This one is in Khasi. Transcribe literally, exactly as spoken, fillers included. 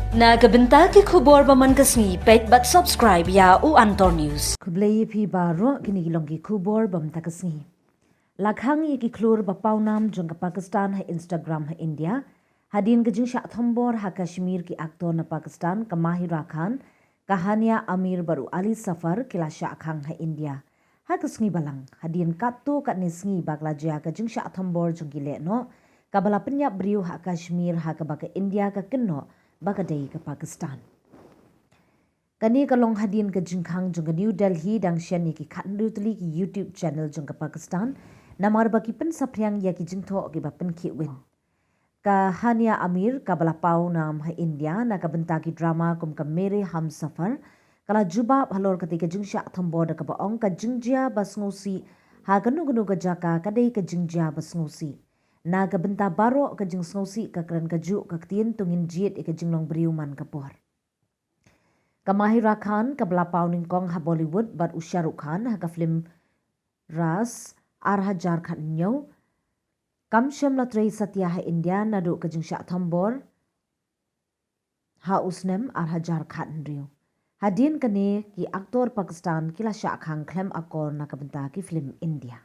Na ka bynta ki khubor ba man ka sngi, peit bad subscribe ïa U Antor News. Khublei ïa phi baroh, kine ki long ki khubor ba man ka sngi. La khang ïa ki khlur ba pawnam jong ka Pakistan ha Instagram ha India. Hadien ka jingshah thombor ha Kashmir, ki aktor na Pakistan, ka Mahira Khan, ka Hania Amir bad u Ali Safar ki la shah khang ha India. Ha ka sngi balang, hadien katto katne sngi ba ka la jia ka jingshah thombor jong ki lehnoh, kaba la pynïap briew ha Kashmir, ha kaba ka India ka kynnoh ba ka dei ka Pakistan. Kane ka long hadien ka jingkhang jong ka New Delhi dang shen ïa ki khathynriew tylli ki YouTube channel jong ka Pakistan, namar ba ki pynsaphriang ïa ki jingthoh kiba pynkhih win. Ka Hania Amir, kaba la pawnam ha India na ka bynta ki drama kum ka Mere Hamsafar, ka la jubab halor katei ka jingshah thombor da kaba ong ka jingjia ba sngewsih ha kano kano ka jaka ka dei ka jingjia ba sngewsih. Na ka bynta baroh ka jingsngewsih, ka kren kajuh ka ktien, to ngin jied ïa ka jinglong briew man ka por. Ka Mahira Khan, kaba la paw nyngkong ha Bollywood bad u Shah Rukh Khan ha ka film Raas ar hajar khathynñiew, kam shym la trei satia ha India naduh ka jingshah thombor ha u snem ar hajar khathynriew. Hadien kane, ki aktor Pakistan ki la shah khang khlem akor na ka bynta ki film India.